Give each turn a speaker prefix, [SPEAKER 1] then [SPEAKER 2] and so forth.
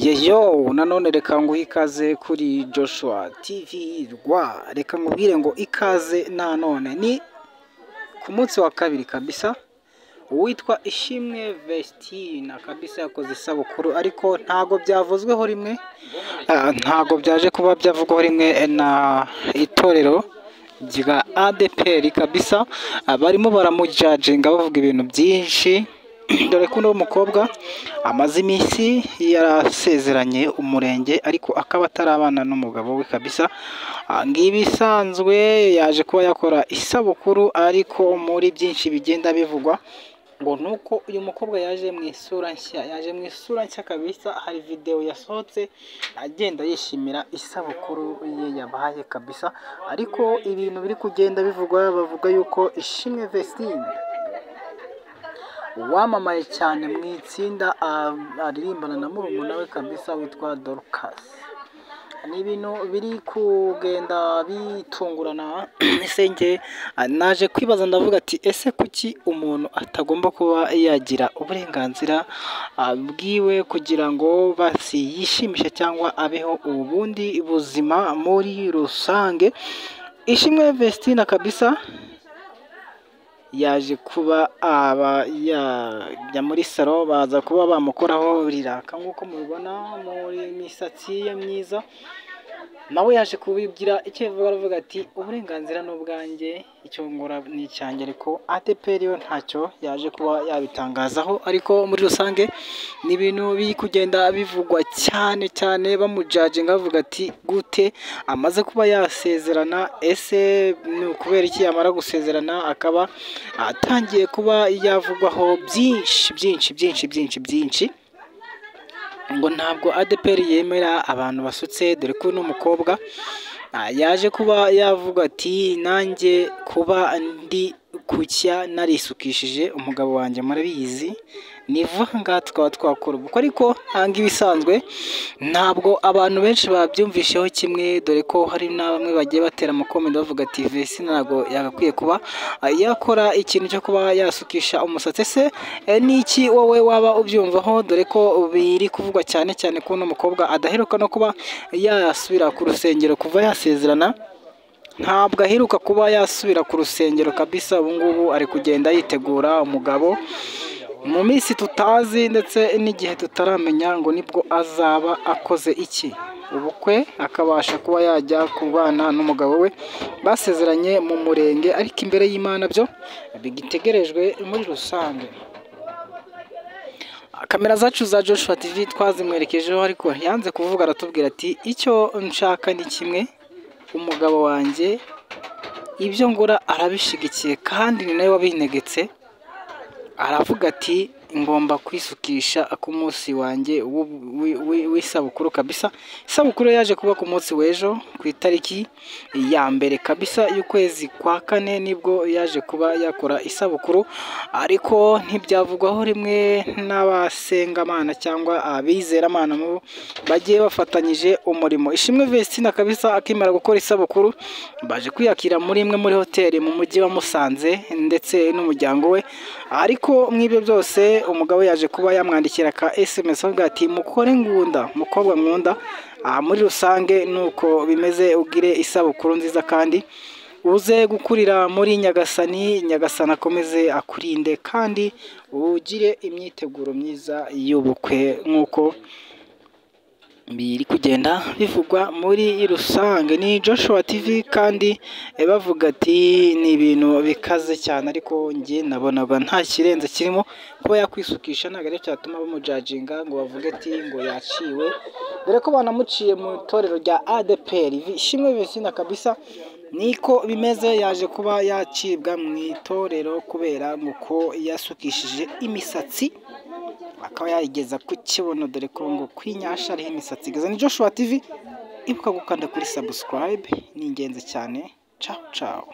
[SPEAKER 1] Yeyo nanone reka nguhe ikaze kuri Joshua TV Rwa, reka nkubwire ngo ikaze nanone ni ku munsi wa kabiri kabisa. Uwitwa Ishimwe Vestine kabisa yakoze isabukuru, ariko ntago byavuzweho rimwe, ntago byaje kuba byavugwaho rimwe na itorero rya ADEPR kabisa. Barimo baramujajinga bavuga ibintu byinshi, dore ko uno mukobwa amaze iminsi yarasezeranye umurenge ariko akaba atarabana n'umugabo we kabisa. Ngibisanzwe yaje kuba yakora isabukuru, ariko muri byinshi bigenda bivugwa ngo nuko uyu mukobwa yaje mu isura nshya, yaje mu isura nshya kabisa. Hari video yasohotse agenda yishimira isabukuru ye yabaye kabisa, ariko ibintu biri kugenda bivugwa bavuga yuko Ishimwe Vestine wamamaye cyane mu itsinda aririmbana na murumuna we kabisa witwa Dorcas. Ni ibintu biri kugenda bitungurana. Ese naje kwibaza ndavuga ati ese kuki umuntu atagomba kuba yagira uburenganzira bwiwe kugira ngo basi yishimishe cyangwa abeho ubundi buzima muri rusange. Ishimwe Vestine kabisa yaje kuba aba yajya muri salo, baza kuba bamukoraho riraka nk'uko mubibona muri misatsi ye myiza. Nawe yaje kubigira icyo avuga, aravuga ati uburenganzira ni ubwanjye, icyo ngora ni icyanjye, ariko ADEPR yo ntacyo yaje kuba yabitangazaho. Ariko muri rusange ni ibintu biri kugenda bivugwa cyane cyane, bamujajinga bavuga ati gute amaze kuba yasezerana, ese ni ukubera iki yamara gusezerana akaba atangiye kuba yavugwaho byinshi byinshi byinshi byinshi byinshi, ngo ntabwo ADEPR yemera abantu basutse. Dore ko uno mukobwa yaje kuba yavuga ati nanjye kuba ndi kucya narisukishije umugabo wanjye murabizi, niva ngaha tukaba twakora ubukwe. Ariko ntabwo ibisanzwe, ntabwo abantu benshi babyumvisheho kimwe, dore ko hari na bamwe bagiye batera amakomenti bavuga ati Vestine ntabwo yagakwiye kuba yakora ikintu cyo kuba yasukisha umusatsi. Ese niki wowe waba ubyumvaho? Dore ko biri kuvugwa cyane cyane ko uno mukobwa adaheruka no kuba yasubira ku rusengero kuva yasezerana, ntabwo aheruka kuba yasubira ku rusengero kabisa. Ubu ngubu ari kugenda yitegura umugabo mu minsi tutazi ndetse n'igihe tutaramenya ngo nibwo azaba akoze iki ubukwe, akabasha kuba yajya kubana n'umugabo we basezeranye mu murenge, ariko imbere y'Imana byo bigitegerejwe muri rusange. Kamera zacu za Joshua TV twazimwerekejeho, ariko yanze kuvuga, aratubwira ati icyo nshaka ni kimwe, umugabo wanjye ibyo ngora arabishigikiye kandi ni nawe wabintegetse. Aravuga ati ngomba kwisukisha ku munsi wanjye w'isabukuru kabisa. Isabukuru yaje kuba ku munsi w'ejo ku itariki ya mbere kabisa y'ukwezi kwa kane, nibwo yaje kuba yakora isabukuru, ariko ntibyavugwaho rimwe n'abasengamana cyangwa abizeramana bagiye bafatanyije umurimo. Ishimwe Vestine kabisa akimara gukora isabukuru baje kwiyakira muri imwe muri hoteli mu mujyi wa Musanze ndetse n'umuryango we, ariko mw'ibyo byose umugabo yaje kuba yamwandikira ka SMS avuga ati mukore ngunda mukobwa nkunda. Muri rusange nuko bimeze, ugire isabukuru nziza kandi uze gukurira muri Nyagasani, Nyagasani akomeze akurinde kandi ugire imyiteguro myiza y'ubukwe nk'uko biri kugenda bivugwa muri rusange. Ni Joshua TV kandi bavuga ati ni ibintu bikaze cyane, ariko njye nabonaga nta kirenze kirimo. Kuba yakwisukisha ntabwo aricyo cyatuma bamujajinga ngo bavuge ati ngo yaciwe, dore ko banamuciye mu itorero rya ADEPR. Ishimwe Vestine kabisa niko bimeze, yaje kuba yacibwa mu itorero kubera ngo ko yasukishije imisatsi akaba yayigeza ku kibuno, dore ko ngo kwinyasha ariho imisatsi igeze. Ni Joshua TV, ibuka gukanda kuri subscribe ni ingenzi cyane. Ciao ciao.